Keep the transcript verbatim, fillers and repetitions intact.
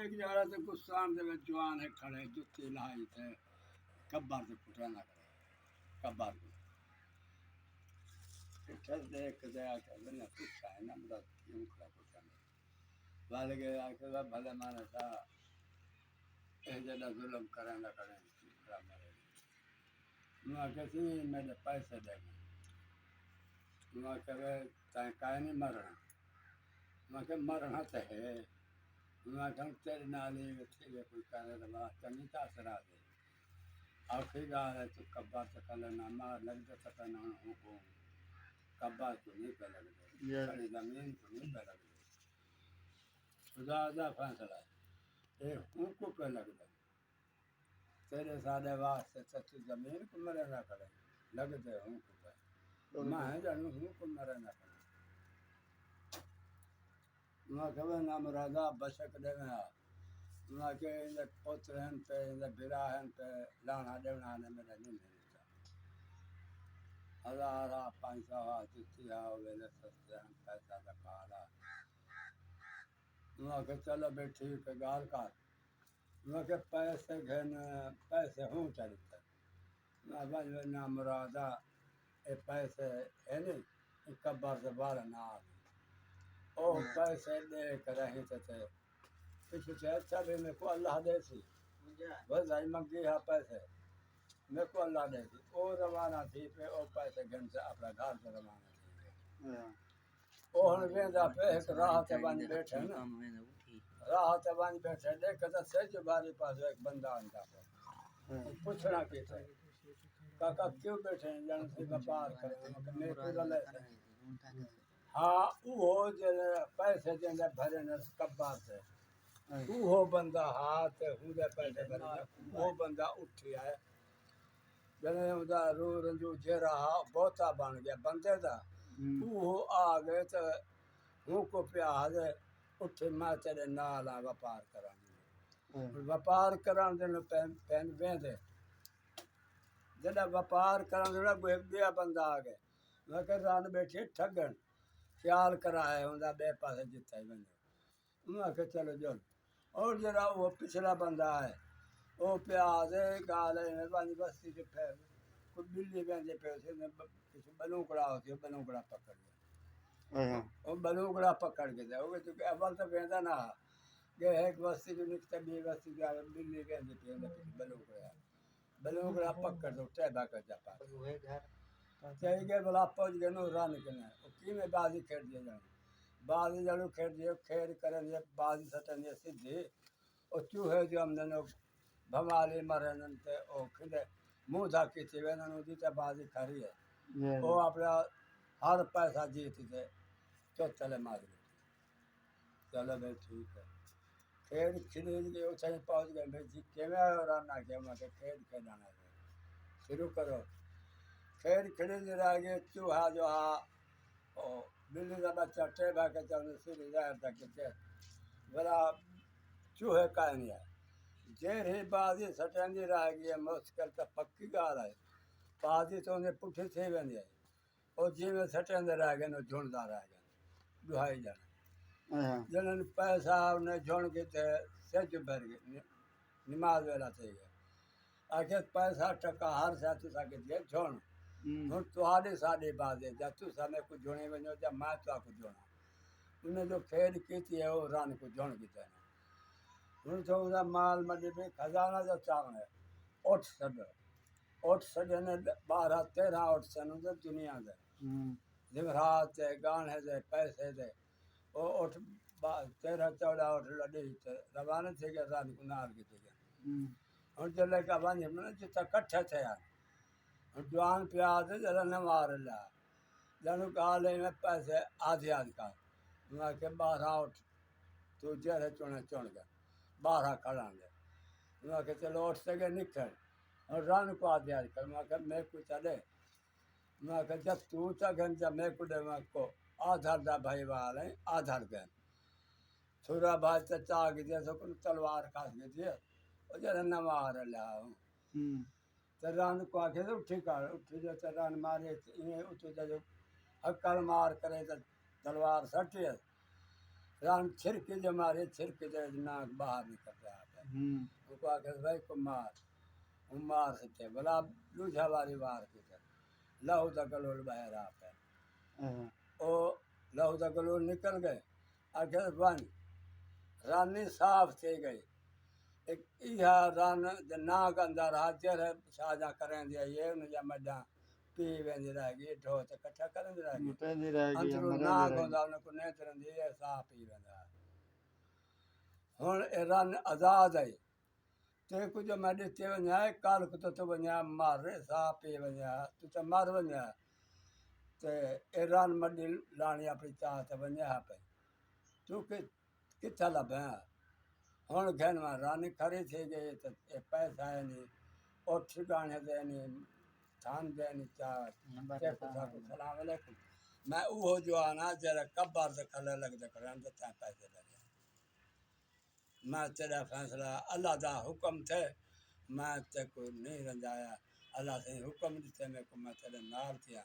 ہک جھڑا تے گستان دے وچ جوان ہک کھڑے، جتی لائی تے کبر تے پٹیندا کھڑے۔ کبر کوں پٹھے دیکھ کے تے آکھے، "میں پٹھا ہے نا، بڑا کیوں کھڑا پٹھا ہے؟" ول ڳئے، آکھے، "بھلے مانے سا، اے جݙا ظلم کریندا کھڑے، کھڑا مرے۔" انہاں آکھیا سی، "میݙے پیسے ݙے۔" انہاں آکھیا، "وے تیں کائے نہیں مرݨا۔" انہاں آکھیا، "مرݨا تے ہے۔" انہاں آکھیا، "تیݙے نال ہی تھی وے کوئی کرے تاں بڑا چنڳی تاثر آ ڳئی۔ آخری ڳالھ ہے، توں قبر تے کلے نہ مار، لڳدے تاں پئے نہ ہوں کوں۔ قبر کوں نہیں پئے لڳدے، یا۔ ساݙی زمین کوں نہیں پئے لڳدے۔ خدا دا فیصلہ ہے، اے ہوں کوں پئے لڳدے۔" تیݙے ساݙے واسطے تے توں زمین کوں مریندا کھڑے، لڳدے ہوں کوں پئے۔ میں ڄاݨوں ہوں کوں مریندا کھڑے۔ میں آکھیا، "وے نامرادا، بشک ݙیویں ہا۔" میں آکھیا، "ایندے پتر ہن تے ایندے بھرا ہن تے لاݨا ݙیوݨا نے میݙا نہیں ݙتا۔ ہزار ہا، پنج سو ہا، جتی ہا، او ویلے سستے ہن، پیسہ دا کال ہا۔" میں آکھیا، "چلو بھئی ٹھیک ہے، ڳالھ کر۔" میں آکھیا، "پیسے گھن، پیسے ہوں چا ݙتے۔" میں آکھیا، "ونڄ ونڄ نامرادا، اے پیسے ہے نہیں، اے قبر دے بارے نہ آ ڳئے۔ او پیسے ݙے کے رہیں تے تے پچھوں تے اچھا بھی میکوں اللہ ݙیسی۔ بس بھائی منگی ہا پیسے، میکوں اللہ ݙیسی۔" او روانہ تھی پئے، او پیسے گھن تے اپݨا گھر تے روانہ تھی ڳئے۔ ہاں۔ او ہݨ ویندا پئے، ہک راہ تے ونڄ ٻیٹھے نا۔ راہ تے ونڄ ٻیٹھے، ݙیکھے تاں سجھ باری پاسے ہک بندہ آندا پئے۔ ہاں۔ پچھݨا کیتے، "کاکا کیوں ٻیٹھے ہیں؟ ڄݨ سی وپار کرݨ۔" میکوں رلے سے۔ ہاں، اوہو جیڑھے پیسے ݙیندے بھرے نے قبر تے۔ ہاں۔ اوہو بندہ ہا تے ہوندے پیسے بھرے نے، اوہو بندہ اٹھی آئے۔ جݙیں اوندا روح رنجو جیڑھا ہا، بہتا بݨ ڳیا بندے دا۔ ہوں۔ اوہو آ ڳئے تے ہوں کوں پیا آہدے، "اٹھ، میں تیݙے نال آں، وپار کرݨ۔" ہوں۔ وپار کرݨ دے نوں پین، پین ویندے۔ جݙاں وپار کرݨ دے نوں اڳوں ہک ٻیا بندہ آ ڳئے۔ میں آکھیا، "رن ٻیٹھے ٹھڳݨ، خیال کرائے ہوندا ٻئے پاسے جتھا ہی ونڄے۔" انہاں آکھیا، "چلو ڄل۔" اور جیڑھا او پچھلا بندہ ہے، او پیا آہدے، ڳالھ ہے، ونڄ وستی چ پھر کوئی ٻلی ویندی پئی ہوسی، انہیں ٻ-، پچھوں ٻلوکڑا ہوسی، او ٻلوکڑا پکڑ ڳیا۔ ہاں۔ او ٻلوکڑا پکڑ ڳیا، او وچ اول تاں ویندا نہ ہا، ڳئے ہک وستی چ نکتے ٻئی وستی چ آ ڳئے، ٻلی ویندی پئی ہوندے پچھوں ٻلوکڑا۔ ٻلوکڑا پکڑ تے ٹیبا کر جا پا۔ چاہی ڳئے بلا پہنچ ڳئے نو رن کنے۔ او کیویں بازی کھیݙدے ڄاݨو۔ بازی ڄاݨو کھیݙدے، کھیݙ کرݨ دے بازی سٹݨ دے سدھی۔ او چوہے جو آندن او بھمالی مرن تے او کھلے منہ دھا کیتی ویندن، اوندی تے بازی کھری ہے۔ جی۔ او اپݨا ہر پیسہ جیت تے چوتلے مار ڳئے۔ چلو بھئی ٹھیک ہے۔ کھیݙ کھلیج ڳئے، اتھائیں پہنچ ڳئے، بھئی جی کیویں آئے ہو؟ رن آکھیا، میں آکھیا کھیݙ کھیݙݨ آئے ہو۔ شروع کرو۔ کھیݙ کھلیج رہ ڳئے، چوہا جو ہا، او ٻلی دا ٻچہ ٹیبا کے چاہندے سری ظاہر تک کے، بھلا چوہے کائے نہیں آئے۔ جیڑھی بازی سٹیندی رہ ڳئی ہے، مشکل تاں پکی ڳالھ ہے، بازی تاں اوندی پٹھی تھی ویندی ہے۔ او جیویں سٹیندے رہ ڳئے، او جھݨدا رہ ڳئے، ݙوہائی ڄاݨے۔ ہاں۔ جنہاں پیسہ انہیں جھݨ کیتے، سجھ بھر ڳئے، ن-، نماز ویلا تھی ڳئے۔ آکھے، "پیسہ ٹکا ہر شے تساں کیتی ہے جھݨ۔ ہوں۔ ہݨ تہاݙی ساݙی بازی، جا تساں میکوں جھݨی ونڄو، جا میں تہاکوں جھݨاں۔" انہیں جو کھیݙ کیتی ہے، او رن کوں جھݨ کیتے نے۔ ہݨ تو اوندا مال مݙی پئی، خزانہ جو چاوݨ ہے، اٹھ سݙو۔ اٹھ سݙے نے، ٻارہاں تیرہاں اٹھ سن اوندے دنیا دے۔ ہوں۔ زمرات دے، ڳاݨے دے، پیسے دے۔ او اٹھ با-، تیرہاں چوݙاں اٹھ لݙی تے روانہ تھی ڳئے، رن کوں نال کیتے ڳئے۔ ہوں۔ ہݨ جلے کا ونڄ ہن جتھاں کٹھے تھئے ہن۔ ہݨ جوان پیا تے جلا نوار لا۔ ڄاݨو ڳالھ ہے، میں پیسے آدھے آدھ کر۔ میں آکھیا، "ٻارہاں اٹھ، توں جیڑھے چݨے چݨ ڳئے، ٻارہاں کھڑاں دے۔" میں آکھیا، "چلو اٹھ تے ڳئے نکھڑ، ہݨ رن کوں آدھے آدھ کر۔" میں آکھیا، "میکوں چا ݙے۔" میں آکھیا، "جا توں چا گھن جا، میکوں ݙے۔" میں کو آدھر دا بھائی وال ہیں، آدھر گھن۔ تھورا بھائی تے چا گھدی ہے، سو کوں تلوار کھاس گھدی ہے۔ او جیڑھا نوار لا ہوں۔ ہوں۔ تے رن کوں آکھے تے اٹھی کر، اٹھی جو تے رن مارے، تے ایویں اتوں تے جو ہکل مار کرے تے تلوار سٹی ہے۔ رن چھرکی دے مارے، چھرکی دے ناک باہر نکل رہا ہے۔ ہوں۔ وہ کو آ کے بھائی کو مار، وہ مار سکتے بلا، دوسرا واری وار کے لہو دا گلول باہر آ پیا۔ ہاں۔ او لہو دا گلول نکل گئے، آ کے ون رانی صاف تھی گئی۔ ایک ایہا رن دے ناک اندر ہا، جیڑھے شاجاں کریں دیا یہ انہاں یا مڈاں پی ویندی رہ گئی، ڈھو تے کٹھا کریں دی رہ گئی۔ پیندی رہ گئی، اندروں مرندی ناک رہ گئی۔ ہوندا انہاں کو نیند رہندی ہے، ساہ پی ویندا۔ ہن اے رن آزاد ہے۔ تے کجھ میں ڈتے ونجا ہے، کل کو تو تو ونجا مر، ساہ پی ونجا، تو تے مر ونجا۔ تے اے رن مڈی لانی اپنی چاہ تے ونجا پئی۔ تو کہ کتھا لبھیں؟ ہن گھن میں رن کھڑی تھی گئی، تے اے پیسہ ہے نہیں، اٹھ گانے دے نہیں، تھان دے نہیں، چا، نمبر تے بتا۔ ساکو سلام علیکم۔ میں اوہو جو آنا جڑا قبر دے کھلے لگ دے کرن تے تیں پیسے لگے۔ میں تیرا فیصلہ اللہ دا حکم تھے، میں تے کو نہیں رنجایا۔ اللہ سے حکم دیتے میرے کو، میں تیرے نال تھیا۔